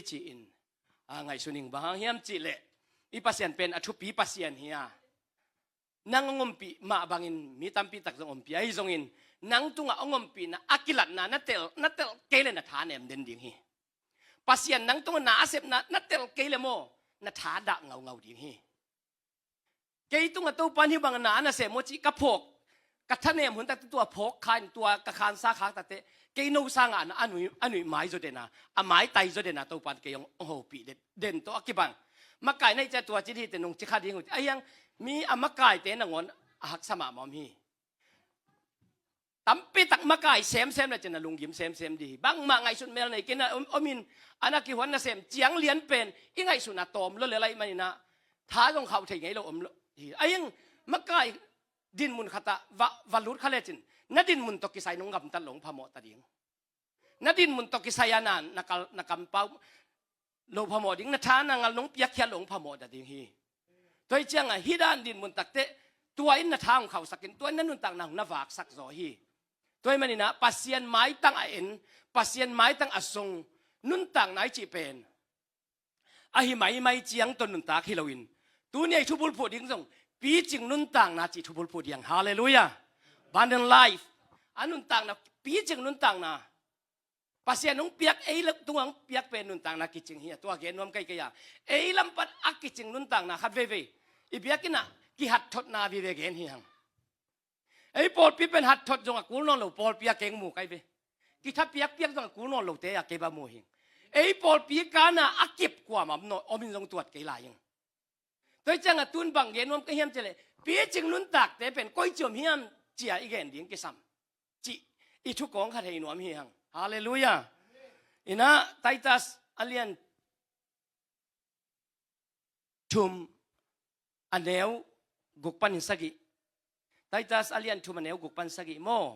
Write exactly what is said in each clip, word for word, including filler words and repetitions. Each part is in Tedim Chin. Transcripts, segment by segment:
ci-in a ngaihsun ing. Bang hang hiam cihleh i Pasian pen a thupi Pasian hi a, nang hong ompih mah bangin mi tampi tak zong ompih ahi zongin, nang tungah hong ompihna a kilatna na tel, na tel kei le na thanem den ding hi. Pasian nang tungah na a sepna na tel kei le maw, na thadah ngaungau ding hi. Kei tungah Topan hih bangin na a na sem maw cih ka phawk, ka thanem hun takte tua phawk kha in, tua ka khansa khak takte kei no sangah a nuih, a nuih mai zaw dena, a maitai zaw dena Topan kei hong, hong hopih den, den tawh a kibang. Makai na hih ciah tua ci dih hi teh nong ci kha ding uh. Ahi hang mi a makaite nangawn a haksa mahmah om hi. Tampi tak makai semsem na cin a lunggim semsem dih hi. Bangmah ngaihsut mel nei kei na om, om in, a na kihuan nasem ciang lian pen i ngaihsutna tawm lo le lai maninah tha zong khauh thei ngei lo om lo hi. Ahi hang makai dinmun khatah va, va lut kha lecin na dinmun tawh kisai nong gamtat lo hong phamawh ta ding. Na dinmun tawh kisai a na, na kal, na kampau lo phamawh ding, na tha na ngal nong piakkhiat lo hong phamawh ta ding hi. Tua hi ciangah hih dan dinmun takte tua in na tha hong khauhsak in, tua in na nuntakna hong na vaksak zaw hi. Tua hi maninah Pasian maitang a en, Pasian maitang a sung nuntakna i cih pen ahi maimai ciang tawh nuntak hi loin, tuni a i thubulphuh ding zong picing nuntakna cih thubulphuh ding. Halleluiah. Abundant life. A nuntakna, picing nuntakna. Pasian hong piak ei lo tungah hong piak pen nuntakna kicing hi a, tua gen nuam kei kei a. Ei lampat a kicing nuntakna khat veivei i biakinn ah kihatthotna vive gen hi hang. Ei pawlpi pen hatthot zong a kul nawn lo pawlpi a keng mu kai ve. Kitha piakpiak zong a kul nawn lote a kei ba mu hing. Ei pawlpi kana a kip kuamah om nawn, om in zong tuat kei lai hing. Tua hi ciangah tun bang gen nuam ka hiam cihleh picing nuntakte pen koi ci om hiam cia i gen ding kisam cih i thukawng khat hei nuam hi hang. Halleluiah. Inah Titus a lian thum a neu guk panin sagih. Titus a lian thum a neu guk pan sagih maw?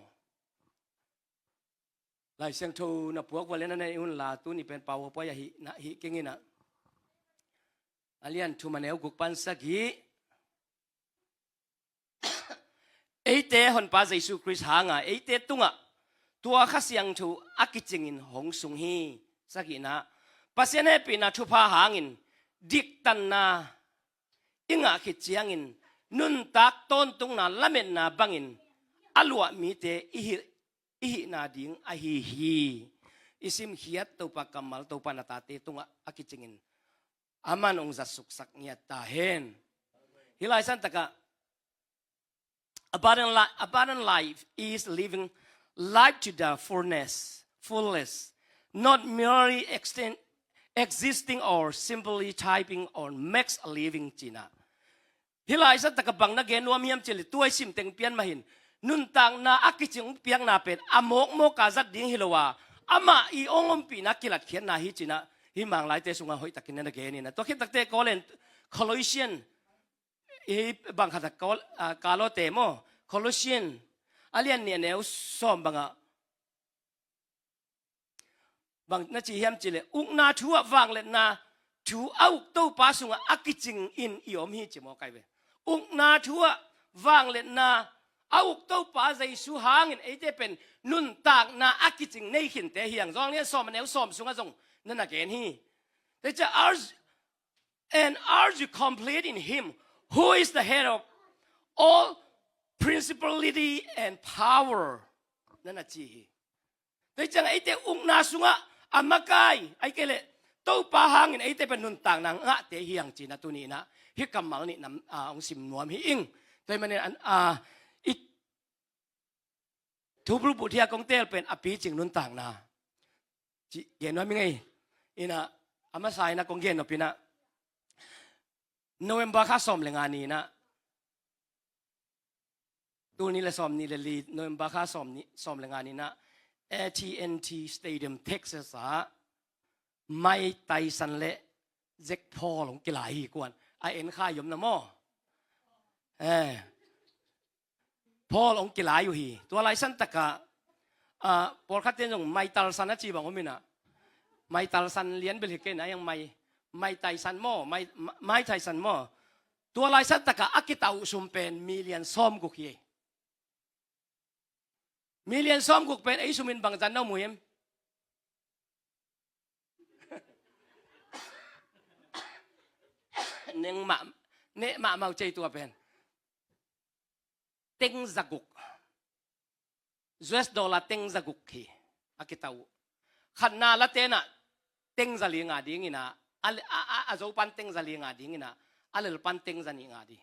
Lai Siangtho na puak vua le na nei un la, tuni pen pau a puai ahih na hih keng inah. A lian thum a neu guk pan sagih. Eite Honpa Jesu Khrist hanga eite tungah tua Kha Siangtho a kicingin hong sung hi. Sagihna, Pasian hehpihna thupha hangin diktanna i ngah khit ciangin nuntak tawntungna lametna bangin a luah mite i hi, i hihna ding ahi hi. I simkhiat Topa kammal, Topa na tate tungah a kicingin aman hong zatsuksak ngiat ta hen. Hih laisan takah abundant, li-, abundant life is living life to the fullness, fullest, not merely extend, existing or simply typing or makes a living cina. Hih laisan takah bang na gen nuam hiam cihleh tua i sim teng pian mah hin nuntakna a kicing piakna pen a mawkmawk a zat ding hi lo a, amah i hong ompihna kilatkhiatna hi cinah hih Manglaite sungah hoihtakin na gen inah. Tua khit takte Korin, Colossian, hih bang khat a Kol-, a, Kalote maw? Colossian a lian nih a neu sawm bangah bang na ci hiam cihleh ukna thu ah vangliatna thu a uk Topa sungah a kicing in i om hi ci maw kai ve. Ukna thu ah vangliatna a uk Topa Jesu hangin eite pen nuntakna a kicing nei khinte hi hang. Johan lian sawm a neu sawm sungah zong na na gen hi. They say, are, and are you complete in him who is the head of all principality and power? Na na ci hi. Tua hi ciang eite ukna sungah a makai, ahih kei leh Topa hangin eite pen nuntakna ngahte hi hang cina tuni inah hih kammal nih nam, a, hong sim nuam hi ing. Tua hi manin an, a, i thubulphuh thia kong teel pen a picing nuntakna cih gen nuam hi ngei. Inah a masa inah kong gen nop inah November kha sawm le nga ni inah, tul nih le sawm nih le li, November kha sawm nih, sawm le nga ni inah A T and T Stadium, Texas ah Mike Tyson le Jake Paul hong kilai hi kuan. A en kha i om na maw? Eh. Paul hong kilai uh hi. Tua laisan takah, ah, pawlkhatte zong Mike Tyson a ci bang om inah. Mike Tyson lian bel hi kei na, a hiang Mike, Mike Tyson maw, Mike, Mike Tyson maw? Tua laisan takah a kitauh sum pen million sawm guk hi. Million sawm guk pen ei sumin bangzah na mu hiam? neng mah, neh mahmah uh cei tua pen teng zaguk, U S dollar teng zaguk hi a kitau uh. Khatna la tenah teng zali nga dingin ah, a, a, a, a zo pan teng zali nga dingin ah, a lel pan teng zanih nga ding.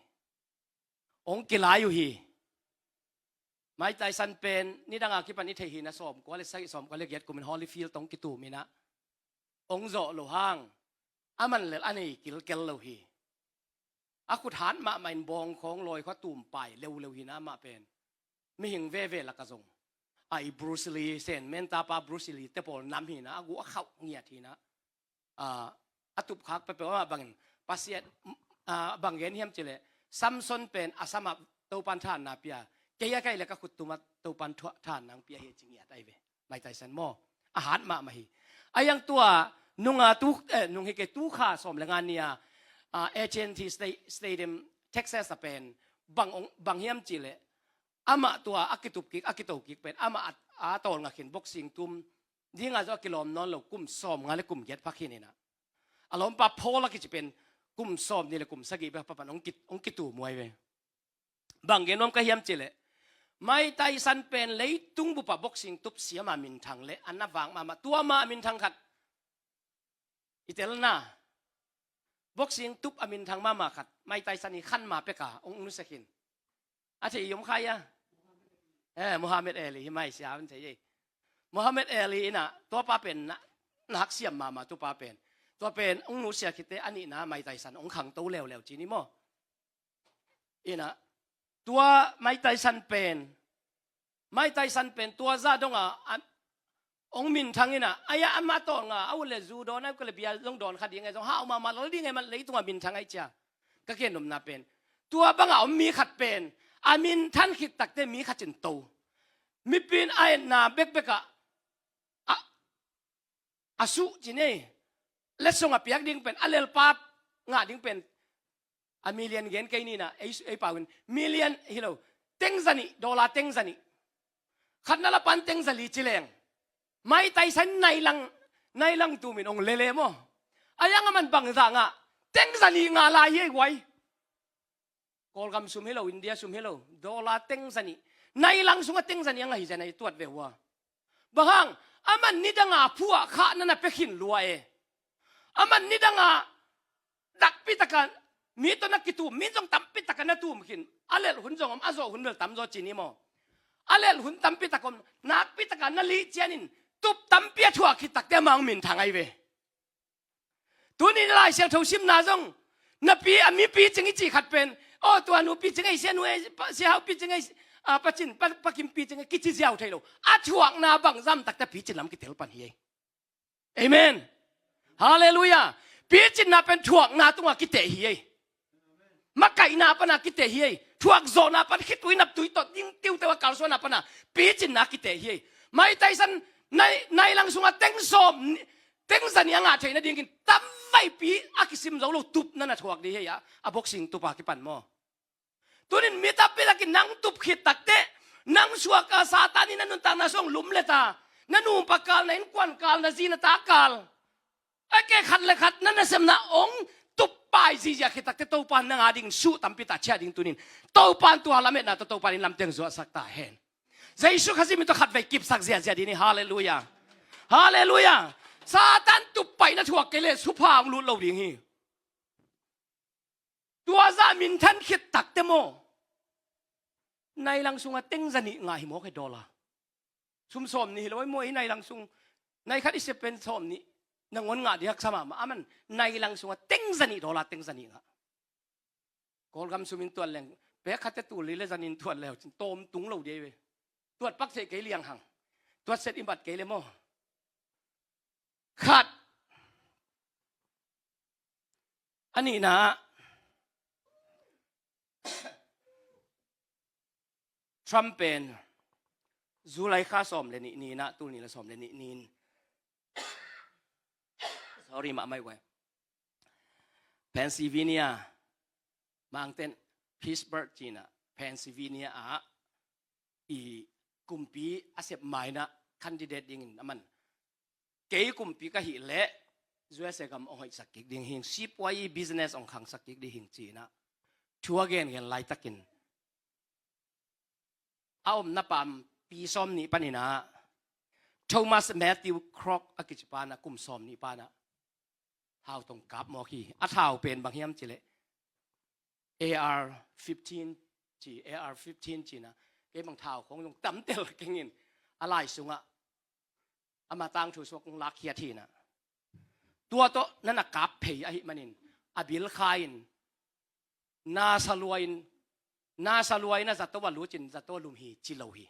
Ong kilai uh hi. Mike Tyson pen nidanga kipan i theih hi na, sawmkua le sagih, sawmkua le giat kumin Holyfield tong kitumin ah ong zawh lo hang, a man lel a nei kilkel lo hi. A khut hat mahmah in bawngkhawng lawi khua tum pai leuleu hi na, amah pen mihing veve laka zong a i Bruce Lee, Sen Men tapa Bruce Lee te pawl nam hi na, a gu a khauh ngiat hi na. A, a tupkhak peuhpeuh amah bangin Pasian, a, bang gen hiam cileh, Samson pen a samah Topan thanna pia, kei a kai le ka khut tumah Topan thanna ong pia hi ci ngiat ai ve. Mike Tyson maw, a hat mahmah hi. A yang tua nunga tu, eh, nung hi kei, tu kha sawm le nga ni-a, a, A T and T Sta-, Stadium, Texas a pen bang ong, bang hiam cileh, amah tua a kitup kik, a kito kik pen amah a, a tawlnga khin boxing tum dinga zaw a kilawm nawn lo, kum sawmnga le kum giat pha khin hi na. A lawmpa Paul a kici pen kum sawmnih le kum sagih bek pha pan ong ki, ong kitum uh ai ve. Bang gen nuam ka hiam cileh, Mike Tyson pen leitung bupa boxing tup siama minthang le a na vak mahmah, tua ma a minthang khat i telna, boxing tup a minthang mahmah khat Mike Tyson hi khan ma peka ong nusia khin. A thei i om kha ia? Eh, Muhammad Ali hi mai sia, an thei ei. Muhammad Ali in ah, tua pa pen na, na haksiam mahmah, tua pa pen. Tua pen ong nusia khit teh a nihna Mike Tyson ong khangto leuleu ci ni maw. In ah, tua Mike Tyson pen, Mike Tyson pen tua zah dong a, a, ong minthang in ah, ai a, amah tawlnga a ut le zu dawn, a ut le bia zong dawn kha ding e, zong hau mahmah lel ding e, man leitung a minthang ai cia. Ka gen nopna pen, tua banga om mi khat pen a minthan khit tak teh mi khat in to, mipi in a etna bekbek ah a, a suh ci nei, letsong a piak ding pen, a lelpa ngah ding pen, a million gen kei ni na, ei, ei pau in million hi lo, teng zanih, dollar teng zanih. Khatna la pan teng zali ci leng, Mike Tyson nai lang, nai lang tumin ong lele maw. A yang a man bang zah ngah, teng zanih ngah lai hi ei guai. Kawlgam sum hi lo, India sum hi lo, dollar teng zanih. Nai lang sungah teng zanih a ngah hi zen a i tuat ve uh a. Bang hang, a man nidanga phuah khah na na pia khin lua e. A man nidanga nakpi taka mi tawh na kitum, mi zong tampi taka na tum khin. A lel hun zong om, a zawh hun bel tam zaw ci ni maw. A lel hun tampi taka om, nakpi taka na lih cianin, tup tampi a thuak khit tak teh amah ong minthang ai ve. Tuni Lai Siangtho simna zong, na pi, a mi picing i cih khat pen, aw, tua nu picing ei, sia nu ei, pa, sia hau picing ei, a, pa Cin, pa, pa Kim picing ei, kici ziau thei lo. A thuakna bang zah om tak teh picin lam kitel pan hi ei. Amen. Halleluiah. Picinna pen thuakna tungah kiteh hi ei. Makaihna pana kiteh hi ei. Thuakzawhna pan khitui naptui tawh ding tiuteu a kalsuanna pana picinna kiteh hi ei. Mike Tyson nai, nai lang sungah teng sawm, teng zanih a ngah theih nadingin tamvaipi a kisim zo lo tup na na thuak ding hi ei a, a boxing tupa kipan maw. Tunin mi tampi takin nang tup khit tak teh, nang suak a Satan in na nuntakna sung lum leta, na nupa kal, na innkuan kal, na zi na ta kal, a ke khat le khat na nasemna ong tup pai zihziah khit tak teh Topan nang a dingin suh tampi tak ciah ding tunin. Topan tua lametna tawh Topan in lamteng zuahsak ta hen. Jesu Khazih min tawh khatvei kipsak ziahziah ding hi. Halleluiah. Halleluiah. Satan tup paih na thuak kei leh supha ong lut lo ding hi. Tua zah minthan khit tak teh maw, nai lang sungah teng zanih ngah hi mawk hi dollar. Sum sawmnih hi lo ei maw, ei nai lang sung, nai khat i sep pen sawmnih nangawn ngah ding haksa mahmah. A man nai lang sungah teng zanih, dollar teng zanih ngah. Kawlgam sumin tuat leng, pek khat teh tul li le zanin tuat leu cin tawm tung lo dei ve. Tuat pak theih kei liang hang. Tuat set i mat kei le maw. Khat. A nihna, Trump pen July kha sawm le nih ni-in ah, tul nih le sawm le nih ni-in, sorry, mah mai guai, Pennsylvania, Mangten, Pittsburgh ci-in ah, Pennsylvania ah i kumpi a sep ma-in ah candidate dingin a man, kei kumpi ka hih leh U S A gam hong hoihsak kik ding hing, sipuai business hong khangsak kik ding hing ci-in ah thu a gengen laitakin a omna pampi sawm nih panin ah Thomas Matthew Clark a kici pa in ah kum sawm nih pa in ah thau tawh kap mawk hi. A thau pen bang hiam cih leh A R fifteen ci, A R fifteen ci-in ah kei bang thau khong zong tamtel keng in a lai sungah ama tangthu suak kong lakkhiat hi in ah tua tawh na na kap phei ahih manin a bil kha in nasa lua in, nasa lua in a zato a lut in zato a lum hi ci lo hi.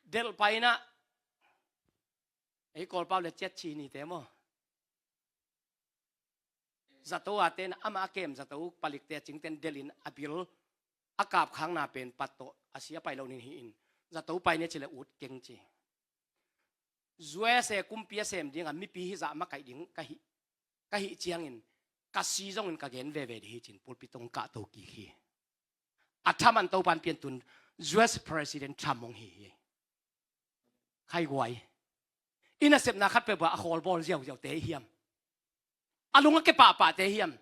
Delh pai in ah ei Kawlpau le ciat ci ni te maw? Zato a ten ama a kem zato palikte a cingten delhin a bil a kapkhakna pen pat tawh a sia pai lo ning hi in zato pai ni ci leh ut keng ci. U S A kumpi a sem dingah mipi hizah makaih ding ka hih, ka hih ciangin ka si zongin ka gen veve ding hi ci-in pulpit tawh kong kahto kik hi. A thaman Topan pian tun U S President Trump hong hi hi. Khaiguai. I nasepna khat peuhpeuh a khawlbawl ziauziau te hiam? A lung a ke pahpah te hiam?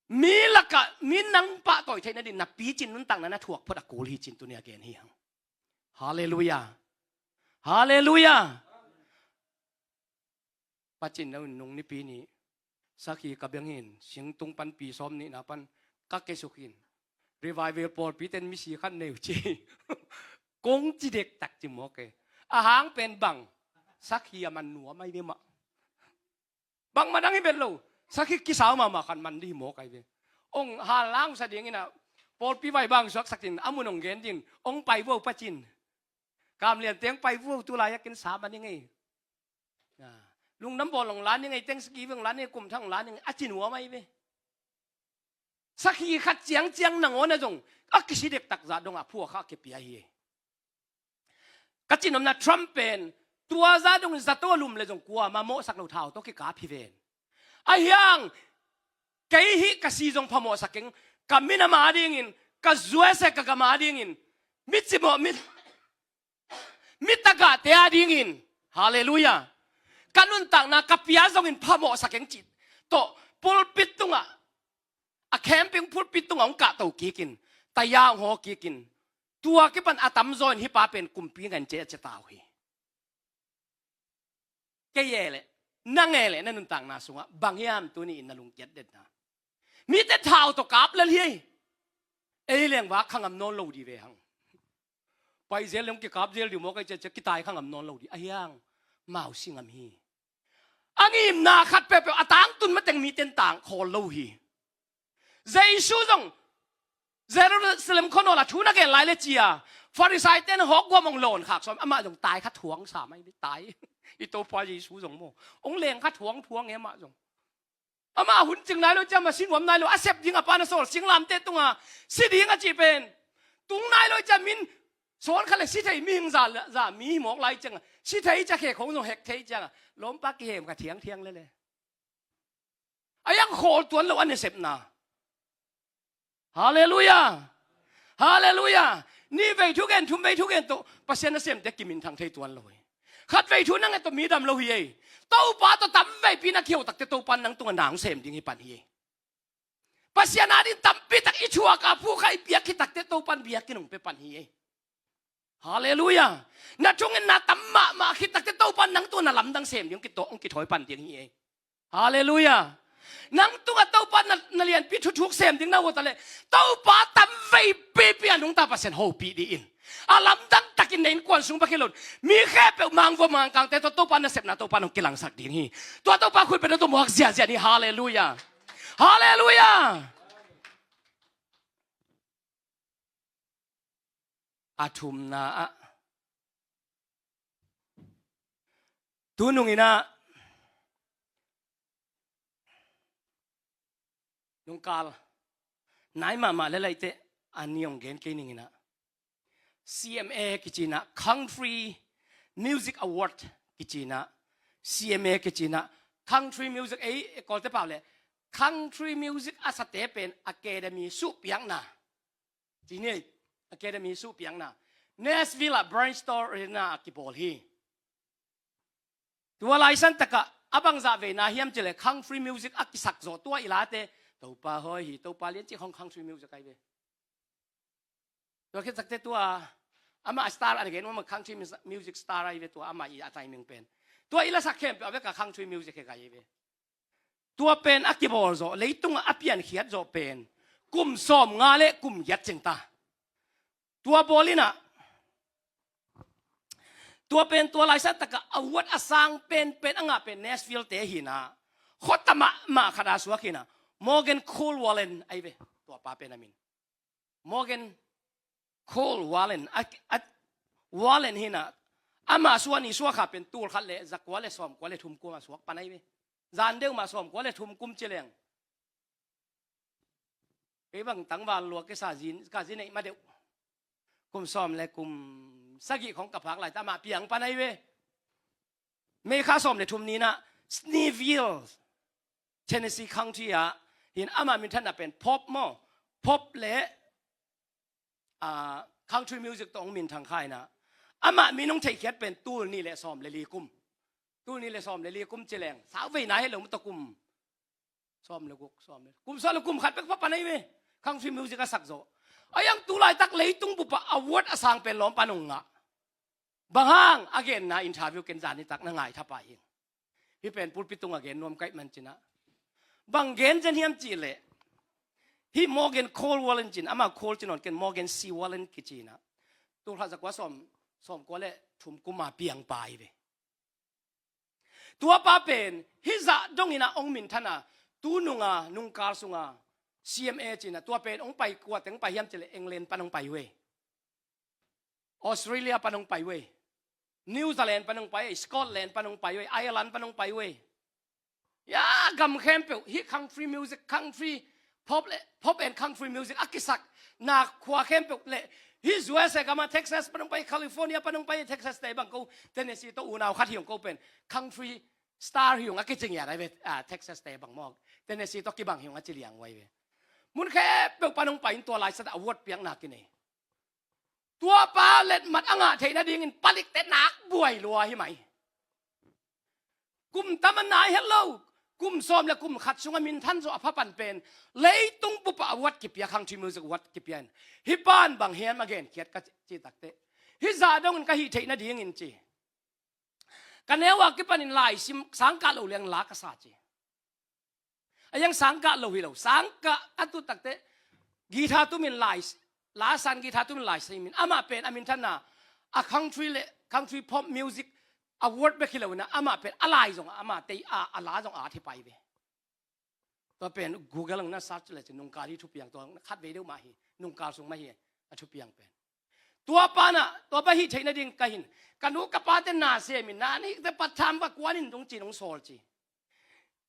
Mi lakah mi nang pahtawi theih nadin na picin nuntakna na thuak phot a kul hi ci-in tuni a gen hi hang. Halleluiah. Halleluiah. Pacin no nung nipi ni sakhi ka biang in singtung panpi sawm nihna pan ka ke suk in revival pawlpi ten misi khat nei uh ci. Kong ci dektak ci mawk e. A hang pen bang sakhi a man nuam ai ve mah. Bangmah dang hi bet lo. Sakhi kisau mahmah khat man dih mawk ai ve. Ong hal lang sa dingin ah pawlpi vai bang suaksak in a mun ong gen din ong pai vuau pacin. Kam lian teng pai vuau tu lai a kin sa man i ngei. Lungdam bawl ong lan i ngei, Thanksgiving ong lan i ngei, kum thang ong lan i ngei a ci nuam ai ve. Sakhi khat ciangciang nangawn a zong a kisi dektak zah dongah phua kha a kipia hi. Ka cinopna Trump pen tua zah dongin zato a lum le zong kuamah mawhsak lo thau tawh kikap hi ven. Ahiang kei hih ka si zong phamawhsak keng, ka minam a dingin, ka zuaise ka gam a dingin, mi cimawh, mi mi tagahte a dingin, halleluiah, ka nuntakna ka pia zongin phamawhsak keng cih tawh pulpit tungah, a camping pulpit tungah hong kahto kikin, taya hong haw kikin, tua kipan a tamzaw in hih pa pen kumpi ngan cia a cia ta uh hi. Kei e leh, nang e leh na nuntakna sungah bang hiam tuni in na lungkiat detna? Mite thau tawh kap lel hi. Ei lengva khangam nawn lo di ve hang. Pai zel leng kikap zel di mawk ai ciacia kitai khangam nawn lo di ahiang mau singam hi. A ngimna khat peuhpeuh a tangtun mateng miten tang khawl lo hi. Jesu zong Jerusalem khuanawl a thu na gen lai le cia Farisai ten hawk guam ong lawn khak sawm, amah zong tai khat huang sa mai tai. I Topa Jesu zong maw ong leng khat huang thuang e amah zong. Amah hun cing nai lo cia, amah si nuam nai lo, a sep ding a pa na sawl singlamte tunga si ding a cih pen tung nai lo cia, min sawl khat le si thei mihing za, za mi hi mawk lai cianga si thei cia, khe khong zong hek thei cianga lawmpa kihem kha thiangthiang lele. A yang khawl tuan lo a nasepna. Halleluiah. Halleluiah. Nih vei thugen, thum vei thugen tawh Pasian nasemte kiminthang thei tuan lo hi. Khat vei thu na nget tawh mi dam lo hi ei. Topa tawh tam veipi na kiheuh takte Topan nang tungah na hong sem ding hi pan hi ei. Pasian ading tampi tak i thuak a phukha i piak hi takte Topan biakinn hong pia pan hi ei. Halleluiah. Na thungen na tam mahmah khit takte Topan nang tungah na lamdang sem ding hong kithawi pan ding hi ei. Halleluiah. Nang tungah Topa na, na lianpi thuthuk sem ding na uata le Topa tam veipipi a nungta Pasian hopih dih in. A lamdang takin na innkuan sung bak hi lo in mi khempeuh mangvua mangkangte tawh Topa nasepna Topa nong kilangsak ding hi. Tua Topa khut pen na tawh muak ziazia ni. Halleluiah. Halleluiah. A thumna ah tunung inah nungkal nai mahmah le laite a ni hong gen kei ning inah C M A kicinah Country Music Award kicinah C M A kicinah Country Music ei Kawlte pau le Country Music a sate pen Academy suhpiakna. Ci ni ei, Academy suhpiakna. Nashville ah Barstow Arena a kibawl hi. Tua laisan takah a bangzah veina hiam cileh country music a kisak zawh tua i late, Topa hawi hi, Topa lian cih khong country music ahi ve. Tua khit takte tua amah star a gen, amah country music star ahi ve, tua amah i a timing pen. Tua i lasak khempeuh a vek a country music hi kai hi ve. Tua pen a kibawl zawh, leitungah a piankhiat zawh pen kum sawmnga le kum giat cing ta. Tua bawl inah, tua pen tua laisan takah award a sang penpen a ngah pen Nashville te hi inah, khuata mahmah khat a suak hi inah, Morgan Cole Wallen ahi ve. Tua pa pen a min Morgan Cole Wallen, a, a, Wallen hi inah, amah suak ni suak kha pen tul khat le zakua le sawmkua le thum kum a suak pan ahi ve. Zan deuh mah sawmkua le thum kum ci leng, kei bang tangval lua kei sa zin, ka zin neih ma deuh. Kum sawm le kum sagih khong ka phak lai ta amah piang pan ahi ve. May kha sawm le thum ni inah Shelbyville, Tennessee County ah hi inah, amah minthanna pen pop maw, pop le, ah, country music tawh hong minthang kha inah, amah min hong theihkhiat pen tul nih le sawm le li kum. Tul nih le sawm le li kum ci leng, sau veina hi lo maw, tua kum sawm le guk, sawm le, kum sawm le kum khat bek pha pan ahi ve. Country music a sak zawh. A iang tu laitak leitung bupah award a sang pen lawm pan hong ngah. Bang hang a genna interview ken zan nitak na ngai thapai hi. Hih pen pulpit tungah gen nuam kaih man ci inah, bang gen zen hiam cihleh, hih Morgan Cole Wallen ci inah, amah Cole ci nawn, ken Morgan C Wallen kici inah, tul khat zakua sawm, sawmkua le thum kum a piang pa ahi ve. Tua pa pen hih zah dong inah hong minthana, tu nunga nungkal sunga C M A ci inah, tua pen hong pai kua teng pai hiam cileh England pan hong pai uh e. Australia pan hong pai uh e. New Zealand pan hong pai uh e. Scotland pan hong pai uh e. Ireland pan hong pai uh e. Ya, gam khempeuh hih country music, country pop le, pop and country music a kisak na khua khempeuh le, hih U S A gam ah Texas pan hong pai, California pan hong pai, Texas te bang ko, Tennessee tawh unau khat hi hong ko pen country star hi hong a kici ngiat ahi ve, ah, Texas te bang maw, Tennessee tawh kibang hi hong a ci liang uh ahi ve. Mun khempeuh pan hong pai in tua laisan award piakna kinei. Tua pa letmat a ngah theih nadingin palikte nak buai lua hi mai. Kum tam a nai het lo, kum sawm le kum khat sungah minthan zawh a pha pan pen leitung bupah award kipia, country music award kipia in, hih pan bang hiam a genkhiat ka cih takte, hih zah dongin ka hih theih nadingin ci. Ka neu a kipanin lai sim, sangkah lo liang la ka sa ci. A iang sangkah lo hi lo, sangkah a tu takte, guitar tumin lai, la san guitar tumin lai simin, amah pen a minthanna, a country le, country pop music award bek hi lo inah, amah pen a lai zong, amah tei a, a la zong a thi pai ve. Tua pen Google hong na search le ci, nungkal hi thupiang, tua khat vei deuh mah hi, nungkal sung mah hi, a thupiang pen. Tua pa inah, tua pa hih theih nading ka hin, ka nu ka pate na semin, na nih te pat tham va kuanin dong ci, nong sawl ci.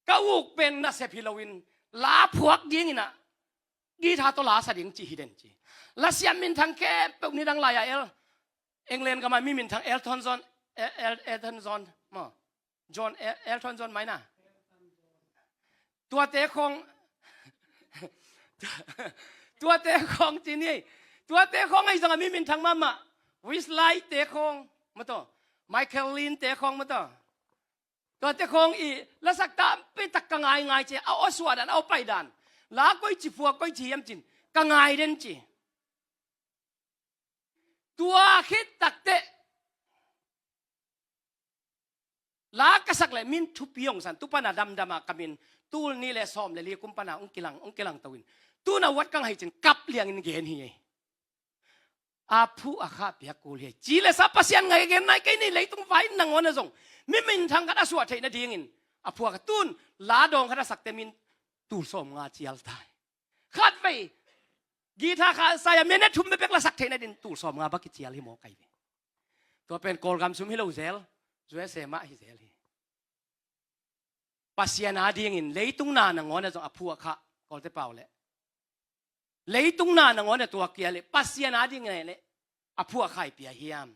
Ka uk pen nasep hi loin, la phuak ding inah, guitar tawh la sa ding ci hi den ci. La siam minthang khempeuh nidang lai-a El, England gam ah mi minthang Elton John, El, El, Elton John maw. John, El-, Elton John mai na. Tuate khong, tuate khong ci ni. Tuate khong ahi zongah mi minthang mahmah. Westlife te khong maw tawh, Michael Lean te khong maw tawh. Tuate khong i lasak tampi tak ka ngaingai ci, a aw suah dan, a aw pai dan. La koici phuak, koici hiam cin ka ngai den ci. Tua khit takte la ka sak le min thupi hong san, tu pana damdama ka min tul nih le sawm le li kum pana hong kilang, hong kilang to in, tuna award ka ngah hi cin kap liangin gen hi. A phu a kha piak kul hi. Ci le sa Pasian ngai gen nai kei ni, leitung vai nangawn a zong mi minthang khat a suah theih nadingin a phuak a tun la dawng khat a sakte min tul sawmnga cial tai. Khat vei guitar kha saya minute thum bek la sak theih nadin tul sawmnga bak kicial hi maw kai ve. Tua pen Kawlgam sum hi lo zel, U S A mah hi zel hi. Pasian adingin leitung na nangawn a zong a phuak kha, Kawlte pau le, leitung na nangawn a tuak kia le Pasian adingin le a phuak kha i pia hiam?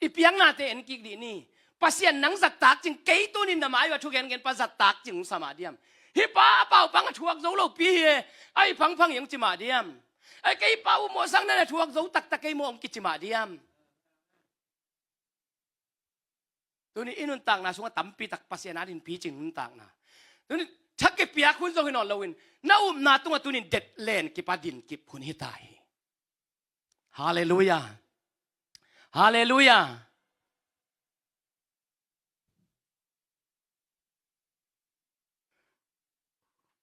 I piaknate en kik dih ni. Pasian nang zat tak cing, kei tunin na mai uh a thugengen pa zat tak cing hong sa mah diam? Hih pa a paupang a thuak zo lopi hi e, a i phangphang hi hong ci mah diam? Ai, kei pa uh mawhsakna na thuak zo taktak kei maw hong kici mah diam? Tuni i nuntakna sungah tampi tak Pasian adin picing nuntakna. Tuni tha kipiak hun zong hi nawn loin, na upna tungah tunin det len kip a din kip hun hi ta hi. Halleluiah. Halleluiah.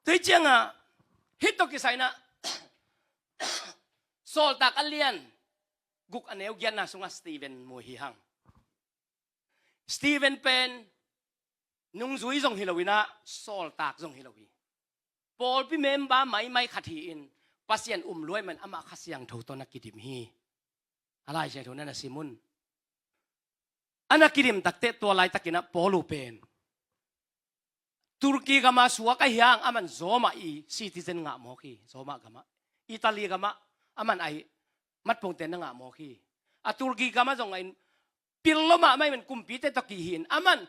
Tua ciangah hih tawh kisai inah Sawltak a lian guk a neu giatna sungah Stephen mu hi hang. Stephen pen nungzui zong hi lo inah sawltak zong hi lo hi. Pawlpi member maimai khat hi-in Pasian um luai man amah Kha Siangtho tawh na kidim hi. A Lai Siangtho na na sim un. A na kidim takte tua laitakinah Paul uh pen Turkey gama suak ahi hang aman Roma i citizen ngah mawk hi. Roma gama, Italy gama aman ai matpongte na ngah mawk hi. A Turkey gama zong ain pil lo mahmah in kumpite tawh kihi in aman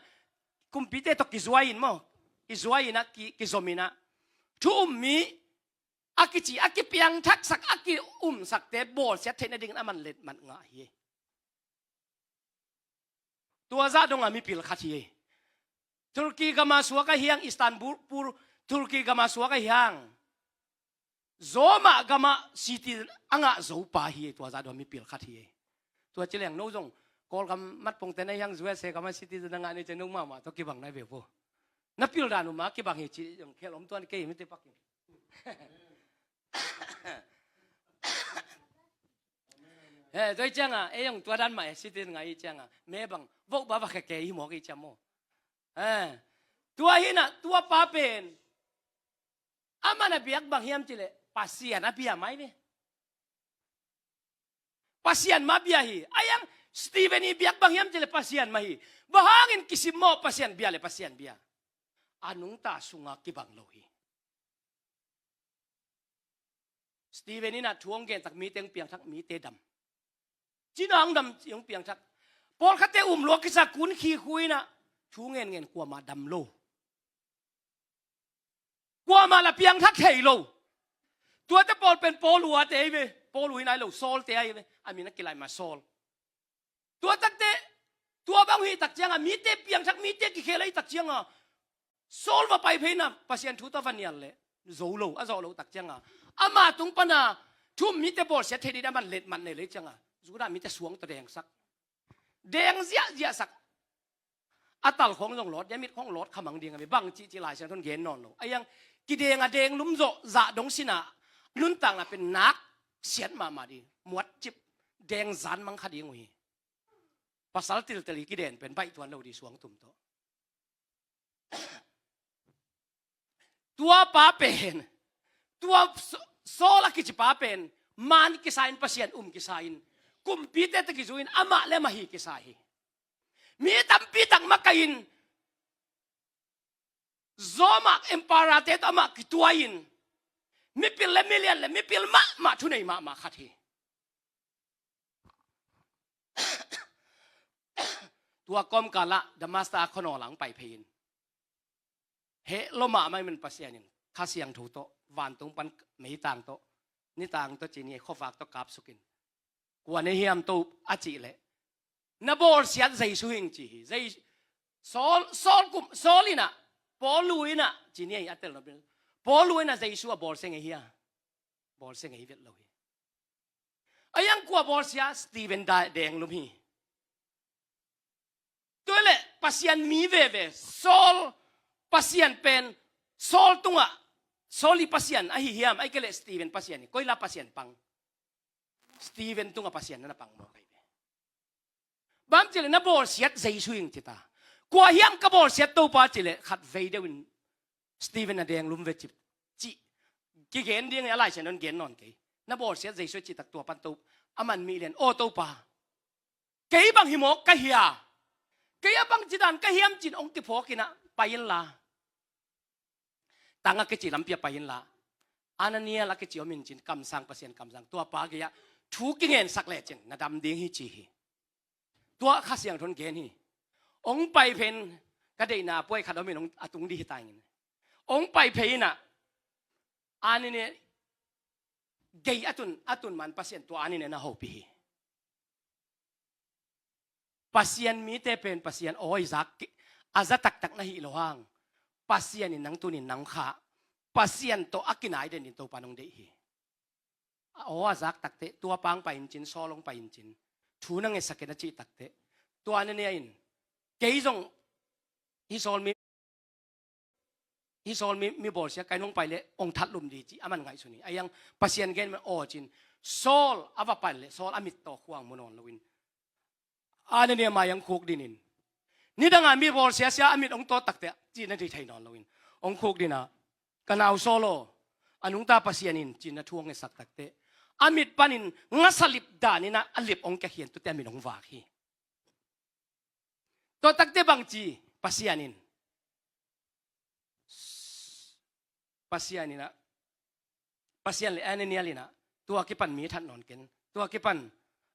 kumpite tawh kizuai in maw, kizuai inah ki, kizom inah thu um mi a kici a kipiangthaksak a kiumsakte bawlsiat theih nadingin aman letmat ngah hi. Tua zah dongah mipil khat hi. Turkey gama suak ahi hang, Istanbul, Turkey gama suak ahi hang, Roma gama citizen a ngah zo pa hi. Tua zah dongah mipil khat hi. Tua ci leng no zong Kawlgam matpongte na hi hang, U S A gama citizen a ngah ni ci no mahmah tawh kibang na hi ve vo. Na pil dan uh ma kibang hi ci zong khel om tuan kei mite pakin. He, tua hi ciangah ei zong tua dan mah e, citizen ngah hi ciangah me bang voh ba va khe kei hi mawk hi ciang maw. He, tua hinah tua pa pen aman a biak bang hiam cileh Pasian a bia mai ve. Pasian mah bia hi. A yang Stephen i biak bang hiam cileh Pasian mah hi. Bang hangin kisim maw, Pasian bia le Pasian bia. A nungta sunga kibang lo hi. Stephen inah thu hong gen tak mite hong piangthak, mite dam. Cina hong dam hong piangthak. Pawlkhatte um luak kisa kun khikhu inah thu ngenngen kuamah dam lo. Kuamah la piangthak thei lo. Tuate pawl pen Paul uh ate ahi ve. Paul uh hi nai lo, Saul te ahi ve. A min a kilai mah Saul. Tua takte, tua bang hih tak ciangah mite piangthak, mite kikhel ahi tak ciangah Saul va pai phei inah Pasian thu tawh va nial leh zo lo, a zawh loh tak ciangah ama tung pana thu um mite bawlsiat thei ding a man letmat nei lei ciangah Judah mite suang tawh dengsak. Deng ziahziahsak. A tal khawng zong lawt, a mit khawng lawt khamang ding a mi bang cihcih Lai Siangtho in gen nawn lo. A yang kideng a deng lum zawh zah dong sinah nuntakna pen nak siat mahmah ding, muatcip deng zan mang kha ding uh hi. Pasal tiltel i kiden pen baih tuan lo ding suang tum tawh. Tua pa pen, tua Saul a kici pa pen man kisa in, Pasian um kisa in, kumpite tawh kizui in amah le amah hi kisa hi. Mi tampi tak makaih in Roma emperor-te tawh amah kituai in mipil le milian le mipil mahmah, thunei mahmah khat hi. Tua kawmkalah Damascus a khuanawl ah hong pai phei in heh lua mahmah in Pasian in Kha Siangtho tawh vantung pan meitang tawh nitang tawh cini khuavak tawh kapsuk in, kua na hiam to a cih leh na bawlsiat Jesu hing ci hi. Saul, Saul kum, Saul inah Paul uh inah cini a tel lo. Paul uh inah Jesu a bawlsia ngei hia? Bawlsia ngei vet lo hi. A yang kua bawlsia? Stephen deng lum hi. Tua leh Pasian mi veve Saul, Pasian pen Saul tungah Saul i Pasian ahi hiam? Ai kei leh Stephen Pasian hi. Koi la Pasian pang? Stephen tungah Pasian na pang mawk ahi ve. Bang cileh na bawlsiat Jesu hing ci ta. Kua hiam ka bawlsiat Topa cileh khat vei deuh in Stephen a deng lum ve cip cih kigen ding a Lai Siangtho in gen nawn kei. Na bawlsiat Jesu cih tak tua pan to a man mi lian aw Topa, kei bang hi mawk ka hia? Kei a bang cidan ka hiam cin hong kiphawk inah pai inla. Tang a kici lampi a pai inla. Anania a kici om in cin kamsang, Pasian kamsang tua pa gei-ah thu kingensak lecin na dam ding hi ci hi. Tua Kha Siangtho in gen hi. Hong pai phei in ka deihna a puai khat om in hong a tung dih hi ta ing in. Hong pai phei inah Anania gei a tun, a tun man Pasian tua an in en a hopih hi. Pasian mite pen Pasian aw i zak a za taktak na hi lo hang, Pasian in nang tunin nang kha, Pasian tawh a kinai den in Topa nong deih hi. A aw a zak takteh tua pang pai in cin, Saul hong pai in cin, thu na ngetsak in a cih takteh, tua Anania in, kei zong hi Saul mi hi Saul mi, mi bawlsia kai nong pai le ong that lum di ci a man ngaihsun hi. A iang Pasian gen man aw cin, Saul a va pai le Saul a mit tawh khuang mu nawn loin, Anania mai ang khuk dinin, nidanga mi bawlsia sia a mit ong tawh takte ci na thei thei nawn loin, ong khuk dina, ka nau Saul aw, a nungta Pasian in cin na thu ong ngetsak takte, a mit panin ngasa lip danin a lip ong kiakhian tute a mit ong vak hi. Tua takte bangci Pasian in, Pasian in ah, Pasian le Anania in ah, tua kipan mi that nawn ken, tua kipan,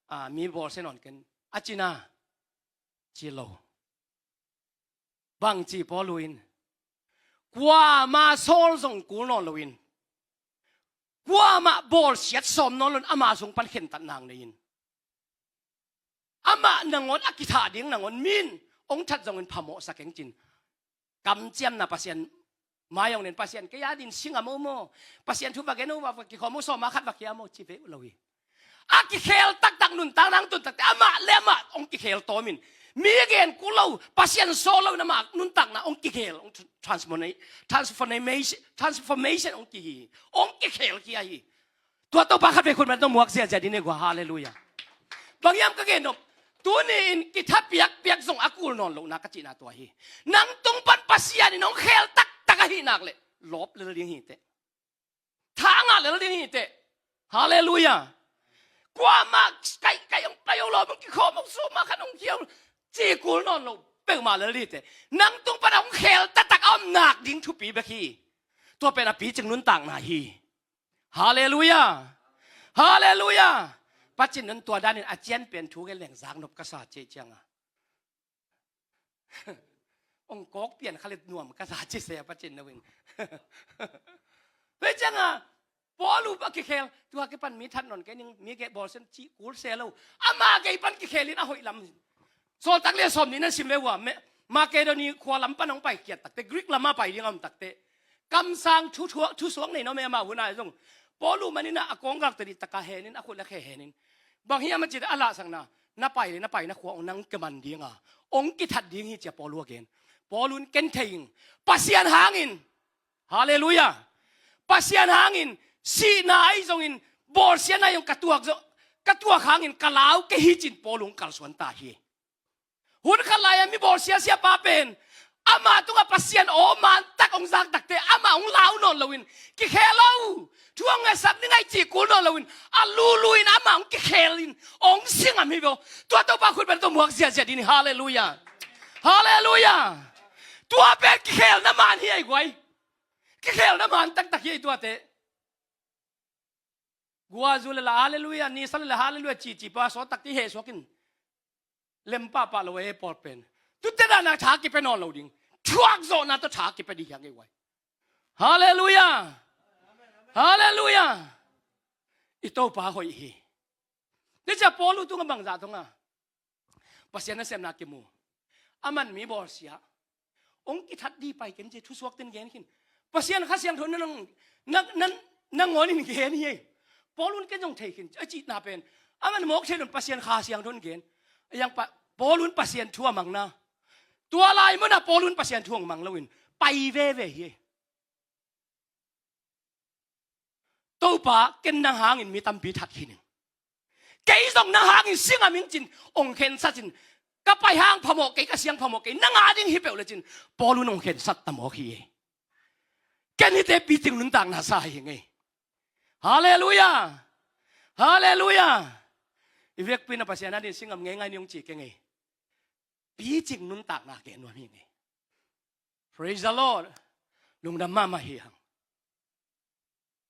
ah, mi bawlsia nawn ken a cina ci lo. Bangci Paulu in kuama Saul zong kul nawn loin, kuama bawlsiat sawm nawn loin ama sung pan khentat nang nei in, amah nangawn a kithah ding nangawn min ong that zongin phamawhsak eng cin, kamciamna Pasian mai ong nen, Pasian kei a din sing a mo maw, Pasian thu va gen uh va kikhawm uh, sawma khat va kia maw ci ve uh lo hi. A kikhel taktak nuntakna ang tun takte amah le amah ong kikhel tawmin, mi gen kul lo, Pasian sawl loin amah nuntakna ong kikhel, ong transformation, transformation, transformation ong kihi, ong kikhel kia hi. Tua Topa khat vei khut man tawh muak ziahziah ding ne gua. Halleluiah. Bang hiam ka gen nop? Tuni in kitha piakpiak zong a kul nawn lohna ka cihna tua hi. Nang tung pan Pasian in hong khel taktak ahih nak leh lawp lel ding hi teh. Thangah lel ding hi teh. Halleluiah. Kuamah kai kai hong kai hong lawm hong kikhawm hong sum ah khan hong khiau ci kul nawn lo peuhmah lel ding hi teh. Nang tung pan hong khel taktak a om nak ding thupi bek hi. Tua pen a picing nuntakna hi. Halleluiah. Halleluiah. Pacin nun tua danin a cian pen thu gen leng zak nop ka sa cih cianga, ong kawk pian khalet nuam ka sa cih se a pacin no in. Tua cianga Paulu a kikhel, tua kipan mi that nawn kei ning, mi kei bawlsiat cih kul se lo. Ama kei pan kikhelin a hoih lam. Sawltak lian sawm nih nan sim ve ua, Makedoni khua lam pan hong pai kiat takte, Greek lam a pai ding a om takte, kamsang thu, thu, thusuak nei nuam e, amah hun a zong Paulu manin a kawngkak tadih taka henin, a khut le khe henin. Bang hiam a cih a lahsakna, na pai le na pai na khua ong nang kiman dinga, ong kithat ding hi cia Paulu a gen. Paulu in ken thei ing, Pasian hangin. Halleluiah. Pasian hangin sihna ahi zongin, bawlsiatna ahi zong ka tuak zo, ka tuak hangin ka lau kei hi cin Paulu hong kalsuan ta hi. Hun khat lai-a mi bawlsia siapa pen ama tungah Pasian aw mantak hong zak takte ama hong lau nawn loin, kikhel lo, thu hong ngetsak ning ahi cih kul nawn loin, a lulu in ama hong kikhel in hong sing a mi bo. Tua Topa khut pen tawh muak ziahziah ding hi. Halleluiah. Halleluiah. Tua pen kikhelna man hi ahi guai. Kikhelna man taktak hi ahi tuate. Guazu le la halleluiah, nisa le la halleluiah cici pa sawltak ti heh suakin lem pahpah lo e pawl pen. Tute dana tha kipia nawn lo ding. Thuak zawhna tawh tha kipia ding hi hang e guai. Halleluiah. Halleluiah. I Topa hoih hi. Tua cia Paulu tunga bangzah tunga Pasian nasepna kimu. Aman mi bawlsia hong kithat dih pai ken ci thusuak ten gen khin. Pasian Kha Siangtho nangawn in gen hi ei. Paulu in ken zong thei khin a cihna pen, aman mawk thei lo in Pasian Kha Siangtho in gen. A iang pa, Paulu in Pasian thu a mangna. Tua lai munah Paulu in Pasian thu hong mang loin pai veve hi ei. Topa, ken nang hangin mi tampi that khin ing. Kei zong nang hangin sing a ming cin, ong khensat cin. Ka pai hang phamawh kei, ka siang phamawh kei, nang a ding hi peuh le cin, Paulu in ong khensat tamawk hi ei. Ken hite picing nuntakna sa hi ngei. Halleluiah. Halleluiah. I vekpi na Pasian a din sing a ming ngei ngai ni ong ci kei ngei. Picing nuntakna gen nuam hi ngei. Praise the Lord. Lungdam mahmah hi hang.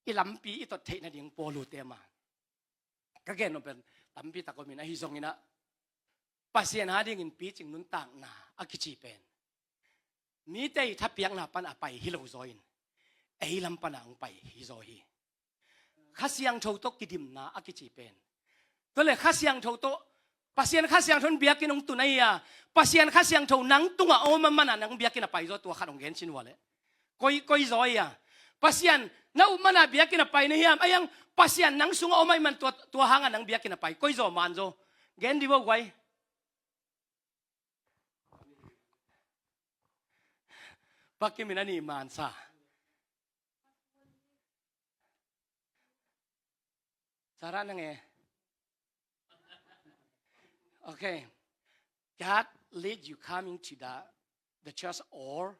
I lampi i tot theih nading Paulu te ma. Ka gen nop pen tampi tak om in ahi zongin ah, Pasian a dingin picing nuntakna a kici pen mite i thapiakna pan a pai hi lo zaw in, ei lam pan a hong pai hi zaw hi. Kha Siangtho tawh kidimna a kici pen. Tua le Kha Siangtho tawh, Pasian Kha Siangtho in biakinn hong tun ahi a, Pasian Kha Siangtho nang tungah om a mana nang biakinn a pai zaw, tua khat hong gen sin vua le. Koi, koi zaw ahi a. Pasian na up mana biakinn a pai na hiam, ahi hang Pasian nang sungah om ahih man tua, tua hanga nang biakinn a pai. Koi zaw man zaw. Gen di vo guai. Pakim in a nih mansa. Sarah nang e. Okay. God lead you coming to the, the church, or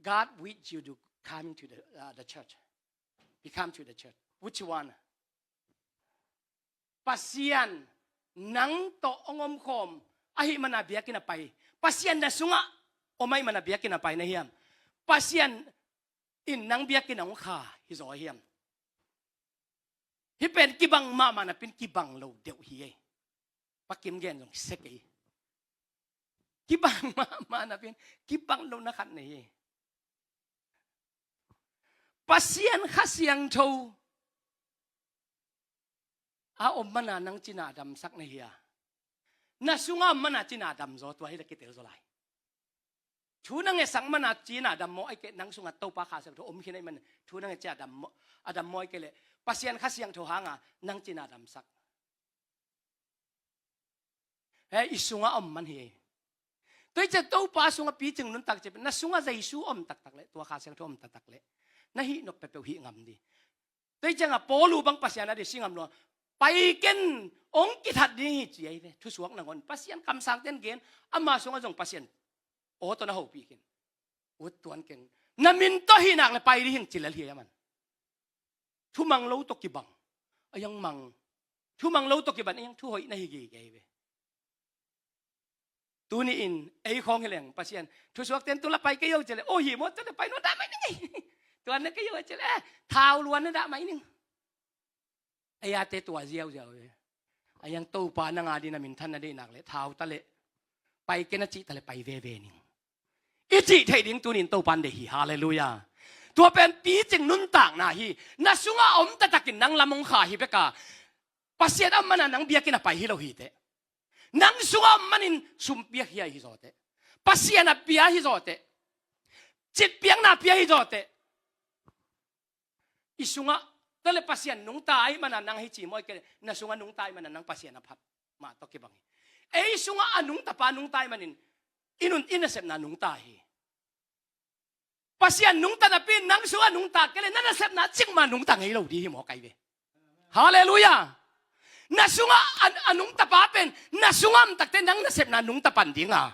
God with you to coming to the, uh, the church. Become to the church. Which one? Pasian nang tawh hong omkhawm ahih mana biakinn a pai. Pasian na sungah om ahih mana biakinn a pai na hiam? Pasian in nang biakinn a hong kha hi zaw hiam? Hih pen kibang mahmah napi in kibang lo deuh hi ei. Pakim gen zong sek ei. Kibang mahmah napi in kibang lo na khat nei hi. Pasian Kha Siangtho a om mana nang cina damsak na hi a, na sunga om mana cina dam zaw, tua hi le kitel zaw lai. Thu na ngetsak mana cina dam maw, ahih kei leh nang sungah Topa Kha Siangtho om khin ahih man thu na nget ciang a dam maw, a dam maw, ahih kei leh Pasian Kha Siangtho hanga nang cina damsak. He, i sungah om man hi. Tua hi ciang Topa sungah picing nuntak ciang, na sungah Jesu om taktak leh, tua Kha Siangtho om taktak leh, na hih nop peuhpeuh hih ngam di. Tua hi ciangah Paul uh bang Pasian a deih si ngam lo a, pai ken, hong kithat ding hi ci ahi ve. Thusuak nangawn Pasian kamsangte in gen, ama sungah zong Pasian aw tawh na hopih khin. Ut tuan keng. Na min tawh hih nak leh pai ding hi ing ci lel hi a man. Thumang lo tawh kibang, a hiang mang. Thumang lo tawh kibang, a hiang thuhoih na hi gige hi ve. Tuni-in ei khawng hi leng Pasian thusuakte in tu la pai kei o ci leh, o hi maw, tu la pai nuam dah mai ning ei. Tuan na kei o ci leh, eh, thau luan na dah mai ning. Ei a te tua ziauziau ve. A hiang Topa nang a ding na minthan na deih nak leh thau ta leh, pai ken a cih ta leh pai veve ning. I cih theih ding tuni-in Topa in deih hi. Halleluiah. Tua pen picing nuntakna hi. Na sungah om taktakin nang lam hong kha hi bek a, Pasian a om mana nang biakinn a pai hi lo hi teh. Nang sungah om manin sum piak hi a hi zaw teh. Pasian a pia hi zaw teh. Citpiakna pia hi zaw teh. I sungah, tua leh Pasian nungta ahih mana nang hi ci maw, ahih kei leh na sungah nungta ahih mana nang Pasian a phat mah tawh kibang hi. Ei sungah a nungtapa nungta ahih manin i nun, i nasepna nungta hi. Pasian nungta napi in nang sungah nungta kei leh na nasepna cikmah nungta ngei lo ding hi maw, kai ve. Halleluiah. Na sungah a, a nungtapa pen na sungah om takte nang nasepna nungta pan ding a.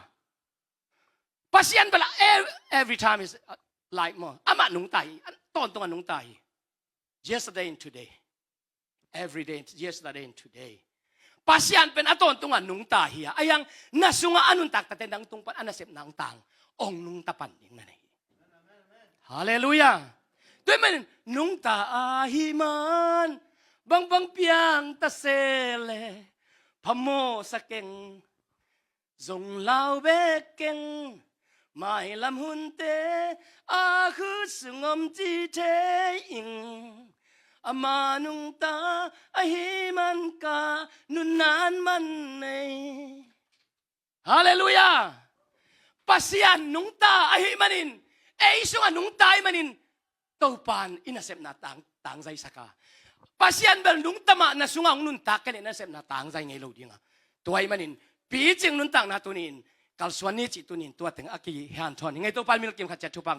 Pasian bel a ev-, every time is, uh, like maw. Amah nungta hi, a tawntung a nungta hi. Yesterday and today. Every day, yesterday and today. Pasian pen a tawntung a nungta hi a, a hiang na sungah a nuntak takte nang tung pan a nasepna hong tang, hong nungta pan ding na nei hi. Halleluiah. Tua ahih manin nungta ahih man bangbang piang ta se leh phamawh sa keng. Zong lau bek keng, mailam hunte a khut sung om ci thei ing. Ama nungta ahih man ka nunnan man nei. Halleluiah. Pasian nungta ahih manin, ei sungah nungta ahih manin, Topa in i nasepna tang, tangzaisak a. Pasian bel nungta mah na sungah hong nuntak kei leh na nasepna tangzai ngei lo ding a. Tua ahih manin picing nuntakna tuni-in kalsuan ni cih tuni-in tua teng a kihanthawn hi ing ei. Topa in milkim khat ciat thupha